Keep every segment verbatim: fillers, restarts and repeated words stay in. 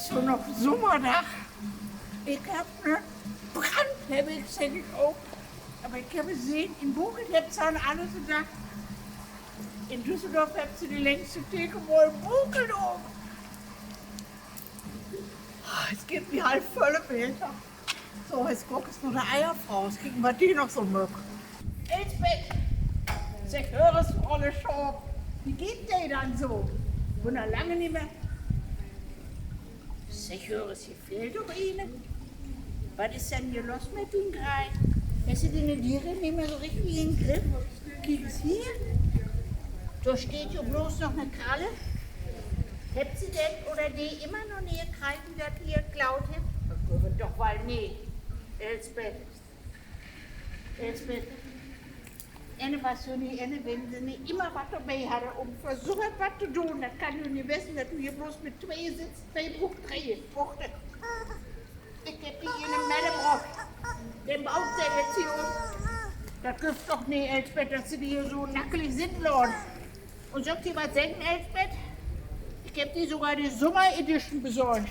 So noch Summerdag. Ik heff 'ne Brand, heff ik, segg ik ok. Aver ik heff sehn, in Bocholt hebbt se an allens dacht. In Düsseldorf hebbt se de längste Theke, woll Bocholt ok. Ah, et gifft mi al völle Meter. So, nu gaht 't na de Eierfrau. Kieken, wat de noch so maakt. Elsbeth, segg, höör es, olle Schaap. Wo geiht 't di denn so? Wunner lange nich mehr. Segg, höör es, hier fehlt doch een. Wat is denn hier los mit dien Greis? Hest du diene Diere nich mehr so richtig in Griff? Kiek es hier. Dor steiht jo bloots noch 'ne Kralle. Hebbt se denn oder de immer noch nich kregen, dat wi klaut hebbt? Dat glööv ik doch woll nich. Elsbeth. Elsbeth. Enne was jo nich enne, wenn se nich immer wat dorbi harr, üm för so wat wat to doon. Dat kann jo nich wessen, dat du hier bloots mit twee sittst, twee bruukt dree. Wacht. Ik heff di hier 'ne Melle brocht. Den baut se nu hier üm. Dat gifft doch nich, Elsbeth, dat se di hier so nackelig sitten laat. Un sall ik di wat seggen, Elsbeth? Ik heff di sogor de Summer-Edition besorgt.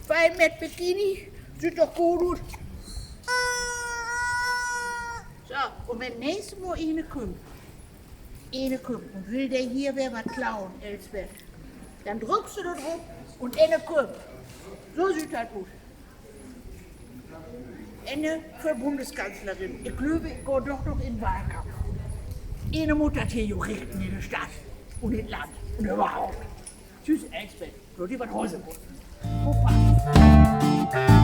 Weil mit Bikini süht doch goot ut. So, un wenn nächstmal ene kümmt, ene kümmt un will di hier weer wat klauen, Elsbeth, denn drückst du dor op un enne kümmt. So süht dat ut. Enne för Bundeskanzlerin. Ik glööv, ik gah doch noch in Wahlkampf. Ene mutt dat hier jo richten in de Stadt un in't Land un överhaupt. Tschüss, Elsbeth. Laat di wat Hose putzen. Opa.